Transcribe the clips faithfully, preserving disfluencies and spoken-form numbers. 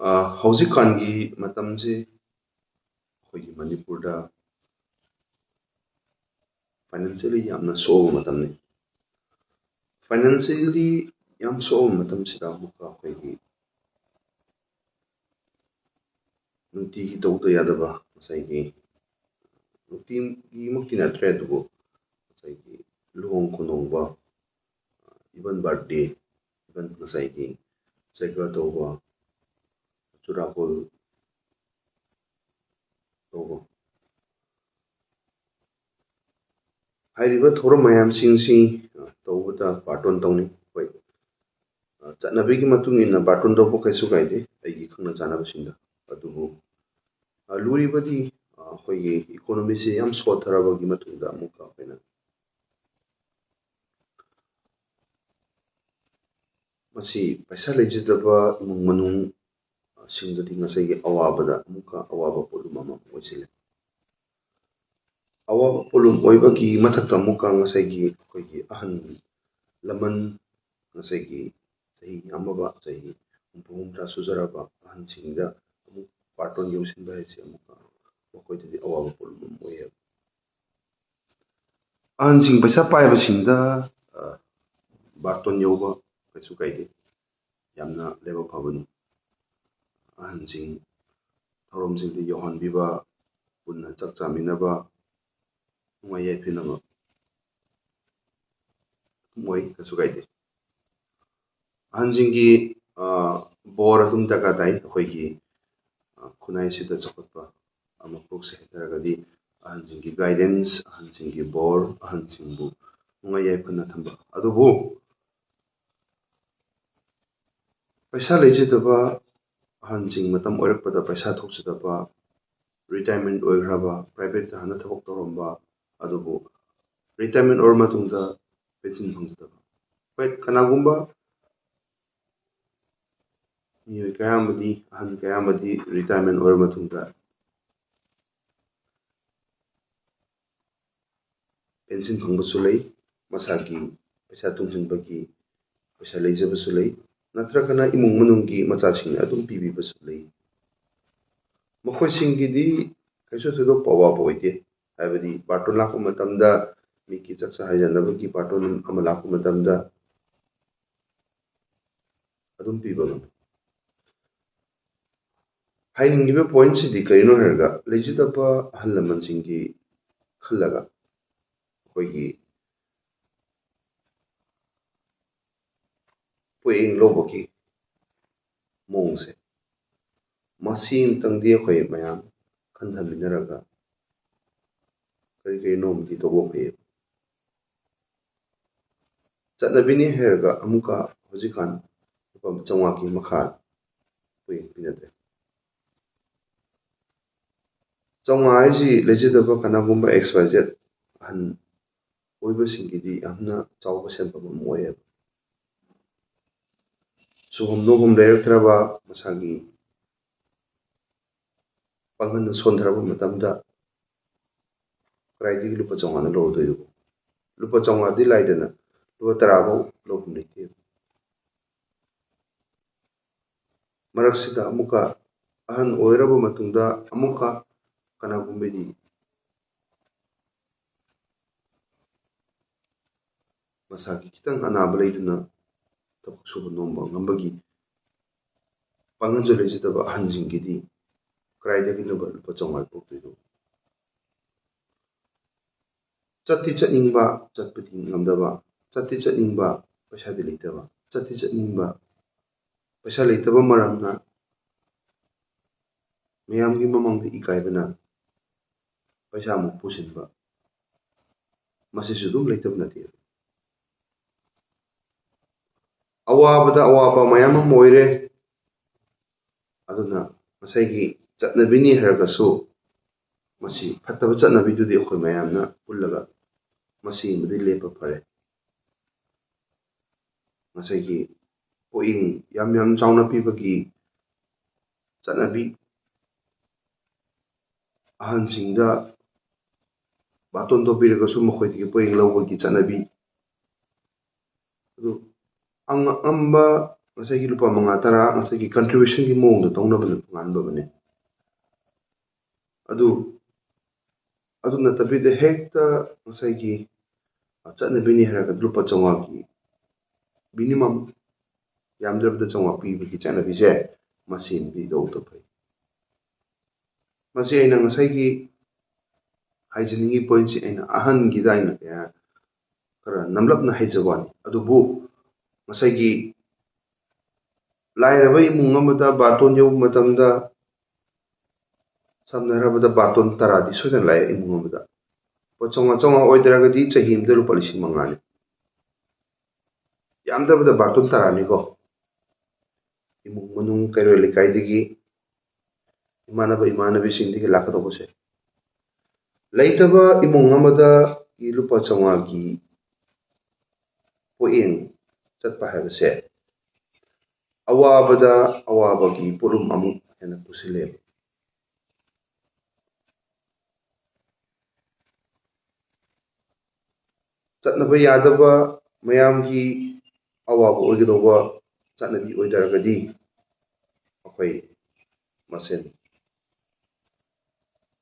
ꯑ, ꯍꯧꯖꯤꯛꯀꯥꯟꯒꯤ ꯃꯇꯝꯁꯤ ꯑꯩꯈꯣꯏꯒꯤ ꯃꯅꯤꯄꯨꯔꯗ ꯐꯥꯏꯅꯥꯟꯁꯤꯌꯦꯜꯂꯤ ꯌꯥꯝꯅ ꯁꯣꯛꯑꯕ ꯃꯇꯝꯅꯤ꯫ ꯐꯥꯏꯅꯥꯟꯁꯤꯌꯦꯜꯂꯤ ꯌꯥꯝ ꯁꯣꯛꯑꯕ ꯃꯇꯝꯁꯤꯗ ꯑꯃꯨꯛꯀ ꯑꯩꯈꯣꯏꯒꯤ ꯅꯨꯡꯇꯤꯒꯤ ꯇꯧꯗ ꯌꯥꯗꯕ ꯉꯁꯥꯏꯒꯤ, ꯅꯨꯡꯇꯤꯒꯤꯃꯛꯇꯤ ꯅꯠꯇ꯭ꯔꯦ, ꯑꯗꯨꯕꯨ ꯉꯁꯥꯏꯒꯤ ꯂꯨꯍꯣꯡ ꯈꯣꯡꯗꯣꯡꯕ, even birthday, even ꯉꯁꯥꯏꯒꯤ ꯆꯩꯒ ꯇꯧꯕ, ꯆꯨꯔꯥꯀꯣꯜ ꯇꯧꯕ, ꯍꯥꯏꯔꯤꯕ ꯊꯧꯔꯝ ꯃꯌꯥꯝꯁꯤꯡꯁꯤ, ꯑ, ꯇꯧꯕꯗ ꯕꯥꯔꯇꯣꯟ ꯇꯧꯅꯩ꯫ ꯍꯣꯏ, ꯑ, ꯆꯠꯅꯕꯤꯒꯤ ꯃꯇꯨꯡ ꯏꯟꯅ ꯕꯥꯔꯇꯣꯟ ꯇꯧꯕ ꯀꯩꯁꯨ ꯀꯥꯏꯗꯦ ꯑꯩꯒꯤ ꯈꯪꯅ ꯆꯥꯟꯅꯕꯁꯤꯡꯗ꯫ ꯑꯗꯨꯕꯨ, ꯑ, ꯂꯨꯔꯤꯕꯗꯤ, ꯑ, ꯑꯩꯈꯣꯏꯒꯤ ꯏꯀꯣꯅꯣꯃꯤꯁꯤ ꯌꯥꯝ ꯁꯣꯠꯊꯔꯕꯒꯤ ꯃꯇꯨꯡꯗ ꯑꯃꯨꯛꯀ ꯑꯩꯈꯣꯏꯅ ꯃꯁꯤ ꯄꯩꯁꯥ ꯂꯩꯖꯗꯕ ꯏꯃꯨꯡ ꯃꯅꯨꯡ ꯁꯤꯡꯗꯗꯤ ꯉꯁꯥꯏꯒꯤ ꯑꯋꯥꯕꯗ ꯑꯃꯨꯛꯀ ꯑꯋꯥꯕ ꯄꯣꯠꯂꯨꯝ ꯑꯃ ꯑꯣꯏꯁꯤꯜꯂꯦ꯫ ꯑꯋꯥꯕ ꯄꯣꯠꯂꯨꯝ ꯑꯣꯏꯕꯒꯤ ꯃꯊꯛꯇ ꯑꯃꯨꯛꯀ ꯉꯁꯥꯏꯒꯤ ꯑꯩꯈꯣꯏꯒꯤ ꯑꯍꯟ ꯂꯃꯟ, ꯉꯁꯥꯏꯒꯤ ꯆꯍꯤ ꯌꯥꯝꯃꯕ, ꯆꯍꯤ ꯍꯨꯝꯐꯨ ꯍꯨꯝꯗ꯭ꯔꯥ ꯁꯨꯖꯔꯕ ꯑꯍꯟꯁꯤꯡꯗ ꯑꯃꯨꯛ ꯕꯥꯔꯇꯣꯟ ꯌꯧꯁꯤꯟꯕ ꯍꯥꯏꯁꯦ ꯑꯃꯨꯛꯀ ꯃꯈꯣꯏꯗꯗꯤ ꯑꯋꯥꯕ ꯄꯣꯠꯂꯨꯝ ꯑꯃ ꯑꯣꯏꯌꯦꯕ꯫ ꯑꯍꯟꯁꯤꯡ ꯄꯩꯁꯥ ꯄꯥꯏꯕꯁꯤꯡꯗ, ꯑ, ꯕꯥꯔꯇꯣꯟ ꯌꯧꯕ ꯀꯩꯁꯨ ꯀꯥꯏꯗꯦ, ꯌꯥꯝꯅ ꯂꯥꯏꯕꯛ ꯐꯕꯅꯤ꯫ ꯑꯍꯟꯁꯤꯡ ꯊꯧꯔꯝꯁꯤꯡꯗ ꯌꯧꯍꯟꯕꯤꯕ, ꯄꯨꯟꯅ ꯆꯥꯛ ꯆꯥꯃꯤꯟꯅꯕ, ꯅꯨꯡꯉꯥꯏ ꯌꯥꯏꯐꯅꯕ ꯑꯗꯨꯝ ꯑꯣꯏ, ꯀꯩꯁꯨ ꯀꯥꯏꯗꯦ꯫ ꯑꯍꯟꯁꯤꯡꯒꯤ, ꯑ, ꯕꯣꯔ ꯑꯗꯨꯝ ꯗꯔꯀꯥꯔ ꯇꯥꯏ꯫ ꯑꯩꯈꯣꯏꯒꯤ, ꯑ, ꯈꯨꯟꯅꯥꯏꯁꯤꯗ ꯆꯥꯎꯈꯠꯄ ꯑꯃ ꯄꯨꯔꯛꯁꯦ ꯍꯥꯏꯇꯥꯔꯒꯗꯤ ꯑꯍꯟꯁꯤꯡꯒꯤ ꯒꯥꯏꯗꯦꯟꯁ, ꯑꯍꯟꯁꯤꯡꯒꯤ ꯕꯣꯔ, ꯑꯍꯟꯁꯤꯡꯕꯨ ꯅꯨꯡꯉꯥꯏ ꯌꯥꯏꯐꯅ ꯊꯝꯕ꯫ ꯑꯗꯨꯕꯨ ꯄꯩꯁꯥ ꯂꯩꯖꯗꯕ ꯑꯍꯟꯁꯤꯡ, ꯃꯇꯝ ꯑꯣꯏꯔꯛꯄꯗ ꯄꯩꯁꯥ ꯊꯣꯛꯆꯗꯕ, ꯔꯤꯇꯥꯌꯔꯃꯦꯟ ꯑꯣꯏꯈ꯭ꯔꯕ, ꯄ꯭ꯔꯥꯏꯚꯦꯠꯇ ꯍꯥꯟꯅ ꯊꯕꯛ ꯇꯧꯔꯝꯕ, ꯑꯗꯨꯕꯨ ꯔꯤꯇꯥꯌꯔꯃꯦꯟ ꯑꯣꯏꯔ ꯃꯇꯨꯡꯗ ꯄꯦꯟꯁꯤꯟ ꯐꯪꯖꯗꯕ꯫ ꯍꯣꯏ, ꯀꯅꯥꯒꯨꯝꯕ ꯃꯤꯑꯣꯏ ꯀꯌꯥ ꯑꯃꯗꯤ, ꯑꯍꯟ ꯀꯌꯥ ꯑꯃꯗꯤ ꯔꯤꯇꯥꯌꯔꯃꯦꯟ ꯑꯣꯏꯔ ꯃꯇꯨꯡꯗ ꯄꯦꯟꯁꯤꯟ ꯐꯪꯕꯁꯨ ꯂꯩ, ꯃꯁꯥꯒꯤ ꯄꯩꯁꯥ ꯇꯨꯡꯁꯤꯟꯕꯒꯤ ꯄꯩꯁꯥ ꯂꯩꯖꯕꯁꯨ ꯂꯩ꯫ ꯅꯠꯇ꯭ꯔꯒꯅ ꯏꯃꯨꯡ ꯃꯅꯨꯡꯒꯤ ꯃꯆꯥꯁꯤꯡꯅ ꯑꯗꯨꯝ ꯄꯤꯕꯤꯕꯁꯨ ꯂꯩ꯫ ꯃꯈꯣꯏꯁꯤꯡꯒꯤꯗꯤ ꯀꯩꯁꯨ ꯊꯣꯏꯗꯣꯛꯄ ꯑꯋꯥꯕ ꯑꯣꯏꯗꯦ꯫ ꯍꯥꯏꯕꯗꯤ ꯕꯥꯔꯇꯣꯟ ꯂꯥꯛꯄ ꯃꯇꯝꯗ, ꯃꯤꯒꯤ ꯆꯥꯛꯆꯥ ꯍꯩꯖꯥꯟꯅꯕꯒꯤ ꯕꯥꯔꯇꯣꯟ ꯑꯃ ꯂꯥꯛꯄ ꯃꯇꯝꯗ ꯑꯗꯨꯝ ꯄꯤꯕ ꯉꯝꯃꯤ꯫ ꯍꯥꯏꯅꯤꯡꯉꯤꯕ ꯄꯣꯏꯟꯁꯤꯗꯤ ꯀꯔꯤꯅꯣ ꯍꯥꯏꯔꯒ, ꯂꯩꯖꯗꯕ ꯑꯍꯜ ꯂꯃꯟꯁꯤꯡꯒꯤ ꯈꯜꯂꯒ ꯑꯩꯈꯣꯏꯒꯤ ꯄꯣꯌꯦꯡ ꯂꯧꯕꯒꯤ ꯃꯑꯣꯡꯁꯦ, ꯃꯁꯤ ꯑꯃꯇꯪꯗꯤ ꯑꯩꯈꯣꯏ ꯃꯌꯥꯝ ꯈꯟꯊꯃꯤꯟꯅꯔꯒ ꯀꯔꯤ ꯀꯔꯤꯅꯣ ꯑꯃꯗꯤ ꯇꯧꯕ ꯐꯩꯌꯦꯕ꯫ ꯆꯠꯅꯕꯤꯅꯤ ꯍꯥꯏꯔꯒ ꯑꯃꯨꯛꯀ ꯍꯧꯖꯤꯛꯀꯥꯟ ꯂꯨꯄꯥ ꯆꯥꯝꯃꯉꯥꯒꯤ ꯃꯈꯥ ꯄꯣꯌꯦꯡ ꯄꯤꯅꯗ꯭ꯔꯦ꯫ ꯆꯥꯝꯃꯉꯥ ꯍꯥꯏꯁꯤ ꯂꯩꯖꯗꯕ ꯀꯅꯥꯒꯨꯝꯕ X Y Z ꯑꯍꯟ ꯑꯣꯏꯕꯁꯤꯡꯒꯤꯗꯤ ꯌꯥꯝꯅ ꯆꯥꯎꯕ ꯁꯦꯟꯐꯝ ꯑꯃ ꯑꯣꯏꯌꯦꯕ꯫ ꯁꯨꯐꯝ ꯅꯣꯝꯐꯝ ꯂꯩꯔꯛꯇ꯭ꯔꯕ, ꯃꯁꯥꯒꯤ ꯄꯥꯡꯒꯜꯅ ꯁꯣꯟꯊꯔꯕ ꯃꯇꯝꯗ ꯀꯗꯥꯏꯗꯒꯤ ꯂꯨꯄꯥ ꯆꯥꯝꯃꯉꯥꯅ ꯂꯧꯔꯨꯗꯣꯏꯗꯨꯕꯨ? ꯂꯨꯄꯥ ꯆꯥꯝꯃꯉꯥꯗꯤ ꯂꯥꯏꯗꯅ, ꯂꯨꯄꯥ ꯇꯔꯥꯐꯥꯎ ꯂꯧꯐꯝ ꯂꯩꯇꯦ꯫ ꯃꯔꯛꯁꯤꯗ ꯑꯃꯨꯛꯀ ꯑꯍꯟ ꯑꯣꯏꯔꯕ ꯃꯇꯨꯡꯗ ꯑꯃꯨꯛꯀ ꯀꯅꯥꯒꯨꯝꯕꯗꯤ ꯃꯁꯥꯒꯤ ꯈꯤꯇꯪ ꯑꯅꯥꯕ ꯂꯩꯗꯨꯅ ꯊꯕꯛ ꯁꯨꯕ ꯅꯣꯝꯕ ꯉꯝꯕꯒꯤ ꯄꯥꯡꯒꯜꯁꯨ ꯂꯩꯖꯗꯕ ꯑꯍꯟꯁꯤꯡꯒꯤꯗꯤ ꯀꯗꯥꯏꯗꯒꯤꯅꯣꯕ ꯂꯨꯄꯥ ꯆꯥꯝꯃꯉꯥ ꯄꯨꯔꯛꯇꯣꯏꯗꯣ? ꯆꯠꯇꯤ ꯆꯠꯅꯤꯡꯕ, ꯆꯠꯄꯗꯤ ꯉꯝꯗꯕ, ꯆꯠꯇꯤ ꯆꯠꯅꯤꯡꯕ, ꯄꯩꯁꯥꯗꯤ ꯂꯩꯇꯕ, ꯆꯠꯇꯤ ꯆꯠꯅꯤꯡꯕ, ꯄꯩꯁꯥ ꯂꯩꯇꯕ ꯃꯔꯝꯅ ꯃꯌꯥꯝꯒꯤ ꯃꯃꯥꯡꯗ ꯏꯀꯥꯏꯕꯅ ꯄꯩꯁꯥ ꯑꯃꯨꯛ ꯄꯨꯁꯤꯟꯕ, ꯃꯁꯤꯁꯨ ꯑꯗꯨꯝ ꯂꯩꯇꯕ ꯅꯠꯇꯦ꯫ ꯑꯋꯥꯕꯗ ꯑꯋꯥꯕ ꯃꯌꯥꯝ ꯑꯃ ꯑꯣꯏꯔꯦ꯫ ꯑꯗꯨꯅ ꯉꯁꯥꯏꯒꯤ ꯆꯠꯅꯕꯤꯅꯤ ꯍꯥꯏꯔꯒꯁꯨ, ꯃꯁꯤ ꯐꯠꯇꯕ ꯆꯠꯅꯕꯤꯗꯨꯗꯤ ꯑꯩꯈꯣꯏ ꯃꯌꯥꯝꯅ ꯄꯨꯜꯂꯒ ꯃꯁꯤ ꯑꯃꯗꯤ ꯂꯦꯞꯄ ꯐꯔꯦ꯫ ꯉꯁꯥꯏꯒꯤ ꯄꯣꯌꯦꯡ ꯌꯥꯝ ꯌꯥꯝ ꯆꯥꯎꯅ ꯄꯤꯕꯒꯤ ꯆꯠꯅꯕꯤ, ꯑꯍꯟꯁꯤꯡꯗ ꯕꯥꯇꯣꯟ ꯇꯧꯕꯤꯔꯒꯁꯨ ꯃꯈꯣꯏꯗꯒꯤ ꯄꯣꯌꯦꯡ ꯂꯧꯕꯒꯤ ꯆꯠꯅꯕꯤ, ꯑꯗꯨ ꯑꯉꯝꯕ ꯉꯁꯥꯏꯒꯤ ꯂꯨꯄꯥ ꯃꯉꯥ ꯇꯔꯥ ꯉꯁꯥꯏꯒꯤ contributionꯒꯤ ꯃꯑꯣꯡꯗ ꯇꯧꯅꯕꯅ ꯇꯣꯉꯥꯟꯕꯅꯦ꯫ ꯑꯗꯨ ꯑꯗꯨ ꯅꯠꯇꯕꯤꯗ ꯍꯦꯛꯇ ꯉꯁꯥꯏꯒꯤ ꯆꯠꯅꯕꯤꯅꯤ ꯍꯥꯏꯔꯒ ꯂꯨꯄꯥ ꯆꯥꯝꯃꯉꯥꯒꯤ minimum, ꯌꯥꯝꯗ꯭ꯔꯕꯗ ꯆꯥꯝꯃꯉꯥ ꯄꯤꯕꯒꯤ ꯆꯠꯅꯕꯤꯁꯦ ꯃꯁꯤꯃꯗꯤ ꯇꯧꯗꯕ ꯐꯩ꯫ ꯃꯁꯤ ꯑꯩꯅ ꯉꯁꯥꯏꯒꯤ ꯍꯥꯏꯖꯅꯤꯡꯉꯤ pointꯁꯤ ꯑꯩꯅ ꯑꯍꯟꯒꯤꯗ ꯑꯩꯅ ꯀꯌꯥ ꯈꯔ ꯅꯝꯂꯞꯅ ꯍꯥꯏꯖꯕ ꯋꯥꯅꯤ꯫ ꯑꯗꯨꯕꯨ ꯉꯁꯥꯏꯒꯤ ꯂꯥꯏꯔꯕ ꯏꯃꯨꯡ ꯑꯃꯗ ꯕꯥꯔꯇꯣꯟ ꯌꯧꯕ ꯃꯇꯝꯗ, ꯁꯝꯅ ꯍꯥꯏꯔꯕꯗ ꯕꯥꯔꯇꯣꯟ ꯇꯔꯥꯗꯤ ꯁꯣꯏꯗꯅ ꯂꯥꯛꯑꯦ ꯏꯃꯨꯡ ꯑꯃꯗ꯫ ꯂꯨꯄꯥ ꯆꯥꯝꯃꯉꯥ ꯆꯥꯝꯃꯉꯥ ꯑꯣꯏꯗ꯭ꯔꯒꯗꯤ ꯆꯍꯤ ꯑꯃꯗ ꯂꯨꯄꯥ ꯂꯤꯁꯤꯡ ꯃꯉꯥꯅꯤ꯫ ꯌꯥꯝꯗ꯭ꯔꯕꯗ ꯕꯥꯔꯇꯣꯟ ꯇꯔꯥꯅꯤꯀꯣ꯫ ꯏꯃꯨꯡ ꯃꯅꯨꯡ ꯀꯩꯔꯣꯏ ꯂꯩꯀꯥꯏꯗꯒꯤ ꯏꯃꯥꯟꯅꯕ ꯏꯃꯥꯟꯅꯕꯤꯁꯤꯡꯗꯒꯤ ꯂꯥꯛꯀꯗꯧꯕꯁꯦ꯫ ꯂꯩꯇꯕ ꯏꯃꯨꯡ ꯑꯃꯗ ꯂꯨꯄꯥ ꯆꯥꯝꯃꯉꯥꯒꯤ ꯄꯣꯠꯌꯦꯡ ꯆꯠꯄ ꯍꯥꯏꯕꯁꯦ ꯑꯋꯥꯕꯗ ꯑꯋꯥꯕꯒꯤ ꯄꯣꯠꯂꯨꯝ ꯑꯃꯨꯛ ꯍꯦꯟꯅ ꯄꯨꯁꯤꯜꯂꯦꯕ꯫ ꯆꯠꯅꯕ ꯌꯥꯗꯕ, ꯃꯌꯥꯝꯒꯤ ꯑꯋꯥꯕ ꯑꯣꯏꯒꯗꯧꯕ ꯆꯠꯅꯕꯤ ꯑꯣꯏꯇꯥꯔꯒꯗꯤ ꯑꯩꯈꯣꯏ ꯃꯁꯦꯟ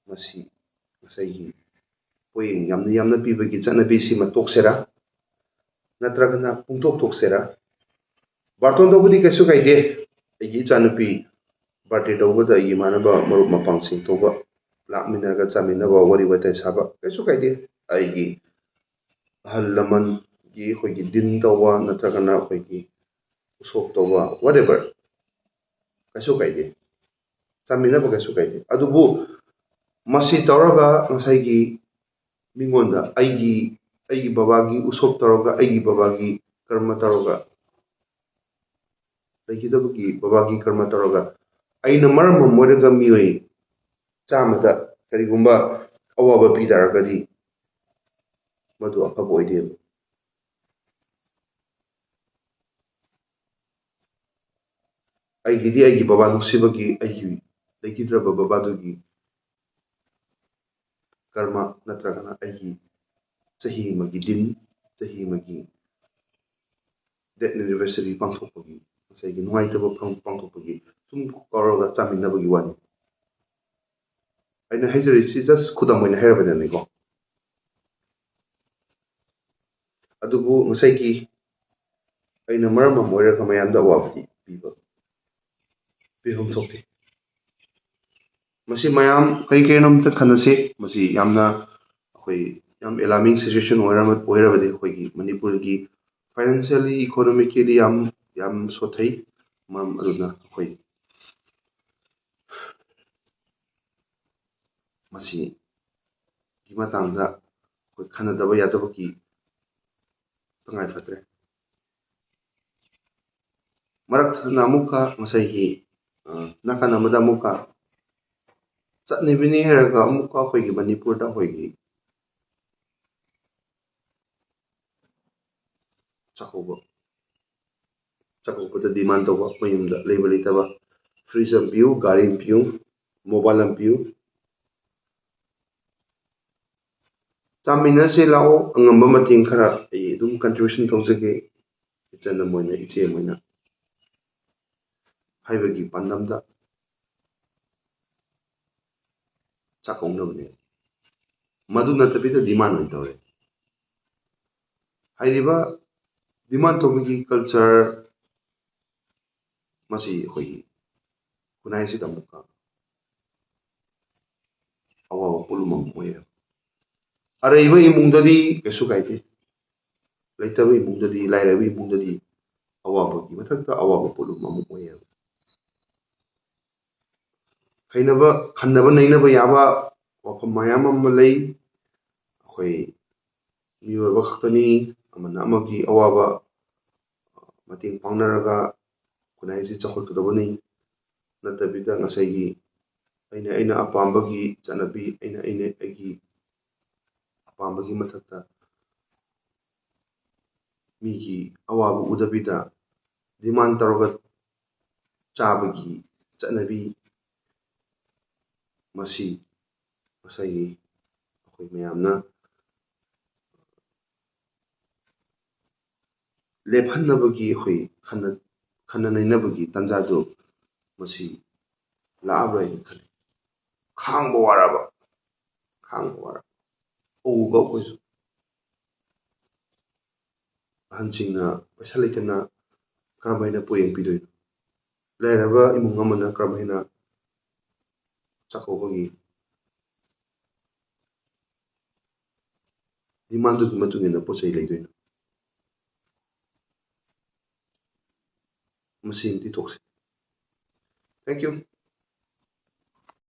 ꯃꯁꯤ ꯉꯁꯥꯏꯒꯤ ꯄꯣꯠꯌꯦꯡ ꯌꯥꯝꯅ ꯌꯥꯝꯅ ꯄꯤꯕꯒꯤ ꯆꯠꯅꯕꯤꯁꯤꯃ ꯇꯣꯛꯁꯤꯔꯥ, ꯅꯠꯇ꯭ꯔꯒꯅ ꯄꯨꯡꯇꯣꯛ ꯇꯣꯛꯁꯤꯔꯥ? ꯕꯥꯔꯇꯣꯟ ꯇꯧꯕꯗꯤ ꯀꯩꯁꯨ ꯀꯥꯏꯗꯦ꯫ ꯑꯩꯒꯤ ꯏꯆꯥꯅꯨꯄꯤ birthday ꯇꯧꯕꯗ ꯑꯩꯒꯤ ꯏꯃꯥꯟꯅꯕ ꯃꯔꯨꯞ ꯃꯄꯥꯡꯁꯤꯡ ꯇꯧꯕ, ꯂꯥꯛꯃꯤꯟꯅꯔꯒ ꯆꯥꯃꯤꯟꯅꯕ, ꯋꯥꯔꯤ ꯋꯥꯇꯥꯏ ꯁꯥꯕ, ꯀꯩꯁꯨ ꯀꯥꯏꯗꯦ꯫ ꯑꯩꯒꯤ ꯑꯍꯜ ꯂꯃꯟꯒꯤ ꯑꯩꯈꯣꯏꯒꯤ ꯗꯤꯟ ꯇꯧꯕ ꯅꯠꯇ꯭ꯔꯒꯅ ꯑꯩꯈꯣꯏꯒꯤ ꯎꯁꯣꯞ ꯇꯧꯕ, whatever, ꯀꯩꯁꯨ ꯀꯥꯏꯗꯦ꯫ ꯆꯥꯃꯤꯟꯅꯕ ꯀꯩꯁꯨ ꯀꯥꯏꯗꯦ꯫ ꯑꯗꯨꯕꯨ ꯃꯁꯤ ꯇꯧꯔꯒ ꯉꯁꯥꯏꯒꯤ ꯃꯤꯉꯣꯟꯗ ꯑꯩꯒꯤ, ꯑꯩꯒꯤ ꯕꯕꯥꯒꯤ ꯎꯁꯣꯞ ꯇꯧꯔꯒ, ꯑꯩꯒꯤ ꯕꯕꯥꯒꯤ ꯀꯔꯃ ꯇꯧꯔꯒ, ꯂꯩꯈꯤꯗꯕꯒꯤ ꯕꯕꯥꯒꯤ ꯀꯔꯃ ꯇꯧꯔꯒ ꯑꯩꯅ ꯃꯔꯝ ꯑꯃ ꯑꯣꯏꯔꯒ ꯃꯤꯑꯣꯏ ꯆꯥꯝꯃꯗ ꯀꯔꯤꯒꯨꯝꯕ ꯑꯋꯥꯕ ꯄꯤ ꯇꯥꯔꯒꯗꯤ ꯃꯗꯨ ꯑꯐꯕ ꯑꯣꯏꯗꯦꯕ꯫ ꯑꯩꯒꯤꯗꯤ ꯑꯩꯒꯤ ꯕꯕꯥ ꯅꯨꯡꯁꯤꯕꯒꯤ, ꯑꯩꯒꯤ ꯂꯩꯈꯤꯗ꯭ꯔꯕ ꯕꯕꯥꯗꯨꯒꯤ ꯀꯔꯃ ꯅꯠꯇ꯭ꯔꯒꯅ ꯑꯩꯒꯤ ꯆꯍꯤ ꯑꯃꯒꯤ ꯗꯤꯟ, ꯆꯍꯤ ꯑꯃꯒꯤ death anniversary ꯄꯥꯡꯊꯣꯛꯄꯒꯤ ꯉꯁꯥꯏꯒꯤ ꯅꯨꯡꯉꯥꯏꯇꯕ ꯐꯪ-, ꯄꯥꯡꯊꯣꯛꯄꯒꯤ ꯁꯨꯝ ꯀꯧꯔꯒ ꯆꯥꯃꯤꯟꯅꯕꯒꯤ ꯋꯥꯅꯤ꯫ ꯑꯩꯅ ꯍꯥꯏꯖꯔꯤꯁꯤ just ꯈꯨꯗꯝ ꯑꯣꯏꯅ ꯍꯥꯏꯔꯕꯗꯅꯤꯀꯣ꯫ ꯑꯗꯨꯕꯨ ꯉꯁꯥꯏꯒꯤ ꯑꯩꯅ ꯃꯔꯝ ꯑꯃ ꯑꯣꯏꯔꯒ ꯃꯌꯥꯝꯗ ꯑꯋꯥꯕꯗꯤ ꯄꯤꯕ, ꯄꯤꯐꯝ ꯊꯣꯛꯇꯦ꯫ ꯃꯁꯤ ꯃꯌꯥꯝ ꯀꯔꯤ ꯀꯔꯤꯅꯣ ꯑꯝꯇ ꯈꯟꯅꯁꯤ꯫ ꯃꯁꯤ ꯌꯥꯝꯅ ꯑꯩꯈꯣꯏ ꯌꯥꯝ alarming situation ꯑꯣꯏꯔꯕ-, ꯑꯣꯏꯔꯕꯗꯤ ꯑꯩꯈꯣꯏꯒꯤ ꯃꯅꯤꯄꯨꯔꯒꯤ financially, economically ꯌꯥꯝ, ꯌꯥꯝ ꯁꯣꯠꯊꯩ꯫ ꯃꯔꯝ ꯑꯗꯨꯅ ꯑꯩꯈꯣꯏ ꯃꯁꯤꯒꯤ ꯃꯇꯥꯡꯗ ꯑꯩꯈꯣꯏ ꯈꯟꯅꯗꯕ ꯌꯥꯗꯕꯒꯤ ꯇꯉꯥꯏ ꯐꯗ꯭ꯔꯦ꯫ ꯃꯔꯛ ꯊꯠꯅ ꯑꯃꯨꯛꯀ ꯉꯁꯥꯏꯒꯤ, ꯑ, ꯅꯥꯀꯟ ꯑꯃꯗ ꯑꯃꯨꯛꯀ ꯆꯠꯅꯕꯤꯅꯤ ꯍꯥꯏꯔꯒ ꯑꯃꯨꯛꯀ ꯑꯩꯈꯣꯏꯒꯤ ꯃꯅꯤꯄꯨꯔꯗ ꯑꯩꯈꯣꯏꯒꯤ ꯆꯥꯛꯀꯧꯕ, ꯆꯥꯛꯀꯧꯕꯗ demand ꯇꯧꯕ, ꯃꯌꯨꯝꯗ ꯂꯩꯕ ꯂꯩꯇꯕ, fridge ꯑꯃ ꯄꯤꯌꯨ, ꯒꯥꯔꯤ ꯑꯃ ꯄꯤꯌꯨ, mobile ꯑꯃ ꯄꯤꯌꯨ, ꯆꯥꯃꯤꯟꯅꯁꯤ ꯂꯥꯛꯑꯣ, ꯑꯉꯝꯕ ꯃꯇꯦꯡ ꯈꯔ ꯑꯩ ꯑꯗꯨꯝ contribution ꯇꯧꯖꯒꯦ, ꯏꯆꯟ ꯑꯃ ꯑꯣꯏꯅ, ꯏꯆꯦ ꯑꯃ ꯑꯣꯏꯅ ꯍꯥꯏꯕꯒꯤ ꯄꯥꯟꯗꯝꯗ ꯆꯥꯛꯀꯧꯅꯕꯅꯦ꯫ ꯃꯗꯨ ꯅꯠꯇꯕꯤꯗ demand ꯑꯣꯏꯅ ꯇꯧꯔꯦ꯫ ꯍꯥꯏꯔꯤꯕ demand ꯇꯧꯕꯒꯤ culture ꯃꯁꯤ ꯑꯩꯈꯣꯏꯒꯤ ꯈꯨꯟꯅꯥꯏꯁꯤꯗ ꯑꯃꯨꯛꯀ ꯑꯋꯥꯕ ꯄꯣꯠꯂꯨꯝ ꯑꯃ ꯑꯣꯏꯌꯦ꯫ ꯑꯔꯩꯕ ꯏꯃꯨꯡꯗꯗꯤ ꯀꯩꯁꯨ ꯀꯥꯏꯗꯦ, ꯂꯩꯇꯕ ꯏꯃꯨꯡꯗꯗꯤ, ꯂꯥꯏꯔꯕ ꯏꯃꯨꯡꯗꯗꯤ ꯑꯋꯥꯕꯒꯤ ꯃꯊꯛꯇ ꯑꯋꯥꯕ ꯄꯣꯠꯂꯨꯝ ꯑꯃ ꯑꯣꯏꯌꯦꯕ꯫ ꯈꯩꯅꯕ-, ꯈꯟꯅꯕ ꯅꯩꯅꯕ ꯌꯥꯕ ꯋꯥꯐꯝ ꯃꯌꯥꯝ ꯑꯃ ꯂꯩ꯫ ꯑꯩꯈꯣꯏ ꯃꯤꯑꯣꯏꯕ ꯈꯛꯇꯅꯤ, ꯑꯃꯅ ꯑꯃꯒꯤ ꯑꯋꯥꯕ ꯃꯇꯦꯡ ꯄꯥꯡꯅꯔꯒ ꯈꯨꯟꯅꯥꯏ ꯑꯁꯤ ꯆꯥꯎꯈꯠꯀꯗꯕꯅꯤ꯫ ꯅꯠꯇꯕꯤꯗ ꯉꯁꯥꯏꯒꯤ ꯑꯩꯅ, ꯑꯩꯅ ꯑꯄꯥꯝꯕꯒꯤ ꯆꯠꯅꯕꯤ, ꯑꯩꯅ, ꯑꯩꯅ ꯑꯩꯒꯤ ꯑꯄꯥꯝꯕꯒꯤ ꯃꯊꯛꯇ ꯃꯤꯒꯤ ꯑꯋꯥꯕ ꯎꯗꯕꯤꯗ demand ꯇꯧꯔꯒ ꯆꯥꯕꯒꯤ ꯆꯠꯅꯕꯤ, ꯃꯁꯤ ꯉꯁꯥꯏꯒꯤ ꯑꯩꯈꯣꯏ ꯃꯌꯥꯝꯅ ꯂꯦꯞꯍꯟꯅꯕꯒꯤ ꯑꯩꯈꯣꯏ ꯈꯟꯅ-, ꯈꯟꯅ ꯅꯩꯅꯕꯒꯤ ꯇꯥꯟꯖꯥꯗꯨ ꯃꯁꯤ ꯂꯥꯛꯑꯕ꯭ꯔꯥ ꯍꯥꯏꯅ ꯈꯜꯂꯤ꯫ ꯈꯥꯡꯕ ꯋꯥꯔꯕ, ꯈꯥꯡꯕ ꯋꯥꯔꯕ ꯎꯕ ꯑꯩꯈꯣꯏꯁꯨ꯫ ꯑꯍꯟꯁꯤꯡꯅ ꯄꯩꯁꯥ ꯂꯩꯇꯅ ꯀꯔꯝ ꯍꯥꯏꯅ ꯄꯣꯌꯦꯡ ꯄꯤꯗꯣꯏꯅꯣ? ꯂꯥꯏꯔꯕ ꯏꯃꯨꯡ ꯑꯃꯅ ꯀꯔꯝ ꯍꯥꯏꯅ ꯆꯥꯛꯀꯧꯕꯒꯤ ꯗꯤꯃꯥꯟꯗꯨꯒꯤ ꯃꯇꯨꯡ ꯏꯟꯅ ꯄꯣꯠ ꯆꯩ ꯂꯩꯗꯣꯏꯅꯣ? ꯃꯁꯤ ꯑꯃꯗꯤ ꯊꯣꯛꯁꯤ꯫ Thank you.